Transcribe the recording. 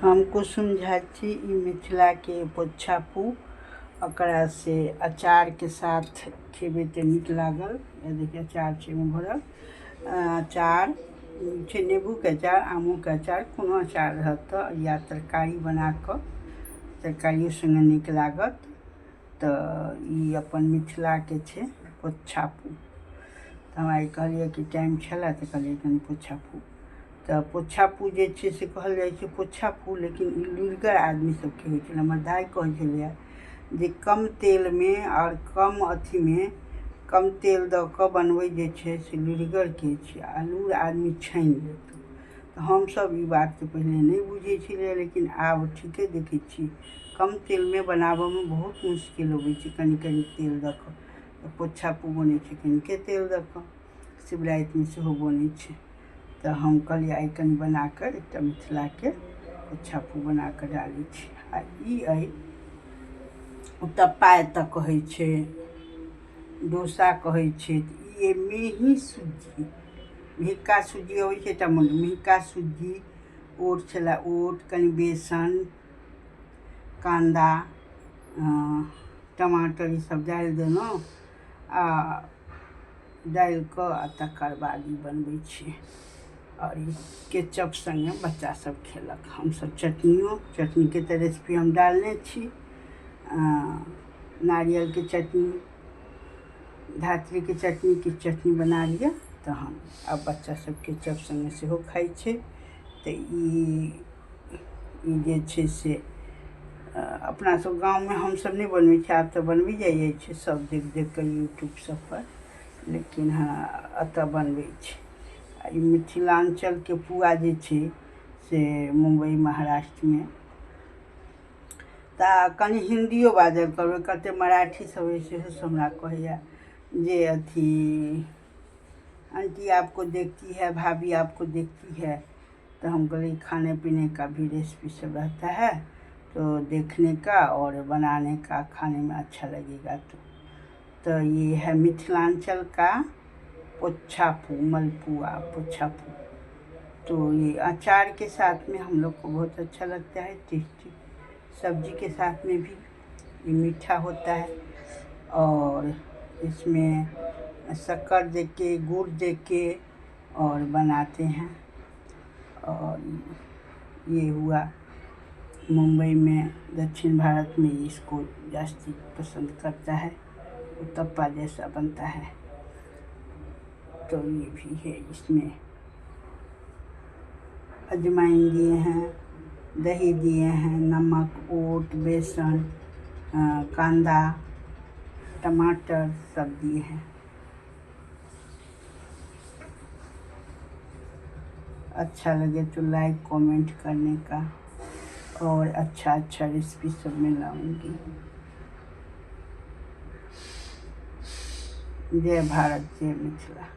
हम कुसुम झा छी। ई मिथिलाके पोछापू, ओकरा से अचारके साथ खेबै तऽ नीक लागल। देखियौ, अचार छै एहिमे भरल। अचार छै नेबोके अचार, आमोके अचार, कोनो अचार रहत तऽ, या तरकारी बना कऽ तरकारियो सङ्गे नीक लागत। तऽ ई अपन मिथिलाके छै पोछापू। तऽ हमरा ई कहलियै कि टाइम छलए तऽ कहलियै कनि पोछापू। तऽ पोछापू जे छै से कहल जाइ छै पोछापू, लेकिन ई लुरिगर आदमी सबके होइ छलै। हमर दाइ कहै छलैए जे कम तेलमे आओर कम अथीमे, कम तेल दऽ कऽ बनबै जे छै से लुरिगरके छै, आ लुरि आदमी छानि लेत। तऽ हमसब ई बातके पहिले नहि बुझै छलियै, लेकिन आब ठीके देखै छी, कम तेलमे बनाबऽमे बहुत मुश्किल अबै छै। कनि कनि तेल दऽ कऽ तऽ पोछापू बनै छै, कनिके तेल दऽ कऽ शिवरातिमे सेहो बनै छै। तऽ हम कहलियै आइ कनि बनाकऽ एकटा मिथिलाके पोछापू बनाकऽ डालै छी। आ ई अइ उत्तप्पा एतऽ कहै छै, डोसा कहै छै। ई अइ मेही सुज्जी, मेहिका सुज्जी अबै छै एकटा, मेहिका सुज्जी, ओट छलै ओट, कनि बेसन, काँदा, टमाटर, ई सब डालि देलहुँ आ डालि कऽ आ तकर बाद ई बनबै छी। आओर ई केचप सङ्गे बच्चा सब खेलक। हमसब चटनियो, चटनीके तऽ रेसिपी हम डालने छी, नारियलके चटनी, धात्रीके चटनी, किछु चटनी बना लिअ तहन आब बच्चा सब केचप सङ्गे सेहो खाइ छै। तऽ ई जे छै से अपना सब गाँवमे हमसब नहि बनबै छी, आब तऽ बनबै जाइ जाइ छै सब देख देख कऽ यूट्यूब सब पर, लेकिन हँ एतऽ बनबै छै। आ ई मिथिलाञ्चलके पुआ जे छै से मुम्बई महाराष्ट्रमे। तऽ कनि हिन्दियो बाजल करबै। कते मराठी सब अइ सेहो सब हमरा कहैया जे अथी आंटी आपको देखती है, भाभी आपको देखती है। तो हम कहलिए खाने पीने का भी रेसिपी सब रहता है तो देखने का और बनाने का, खाने में अच्छा लगेगा। तो ये है मिथिलांचल का पोछापू, मलपुआ, पोछापू। तो ये अचार के साथ में हम लोग को बहुत अच्छा लगता है, टेस्टी। सब्जी के साथ में भी ये मीठा होता है और इसमें शक्कर दे के, गुड़ दे के और बनाते हैं। और ये हुआ मुंबई में, दक्षिण भारत में इसको जास्ती पसंद करता है, उत्तप्पा जैसा बनता है। तो ये भी है, इसमें अजवाइन दिए हैं, दही दिए हैं, नमक, ओट, बेसन, कांदा, टमाटर सब दिए हैं। अच्छा लगे तो लाइक कमेंट करने का, और अच्छा अच्छा रेसिपी सब मैं लाऊंगी। जय भारत, जय मिथिला।